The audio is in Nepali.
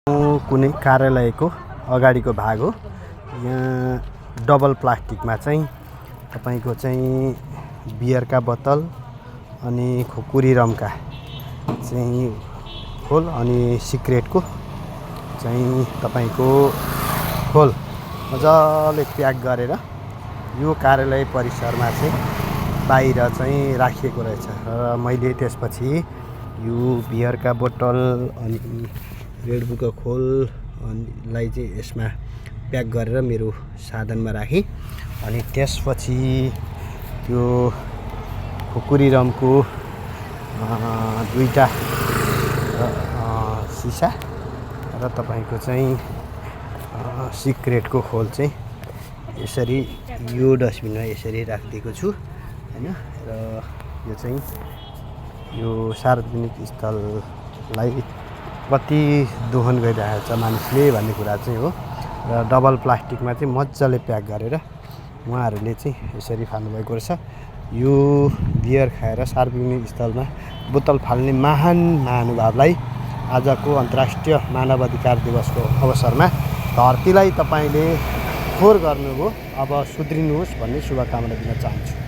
कुनै कार्यालयको अगाडिको भाग हो। यहाँ डबल प्लास्टिकमा चाहिँ तपाईको चाहिँ बियरका बोतल अनि खुकुरी रमका चाहिँ खोल अनि सिक्रेटको चाहिँ तपाईको खोल मजाले प्याक गरेर यो कार्यालय परिसरमा चाहिँ बाहिर चाहिँ राखिएको रहेछ र मैले त्यसपछि यो बियरका बोतल अनि रेड बुलको खोललाई चाहिँ यसमा प्याक गरेर मेरो साधनमा राखेँ। अनि त्यसपछि त्यो खुकुरी रमको दुईटा सिसा र तपाईको चाहिँ सिक्रेटको खोल चाहिँ यसरी यो डस्टबिनमा यसरी राखिदिएको छु हैन। र यो चाहिँ यो सार्वजनिक स्थललाई कति दोहन गरिरहेको छ मानिसले भन्ने कुरा चाहिँ हो। र डबल प्लास्टिकमा चाहिँ मजाले प्याक गरेर उहाँहरूले चाहिँ यसरी फाल्नुभएको रहेछ। यो बियर खाएर सार्वजनिक स्थलमा बोतल फाल्ने महान महानुभावलाई आजको अन्तर्राष्ट्रिय मानव अधिकार दिवसको अवसरमा धरतीलाई तपाईले फोहोर गर्नुभयो, अब सुध्रिनुहोस् भन्ने शुभकामना दिन चाहन्छु।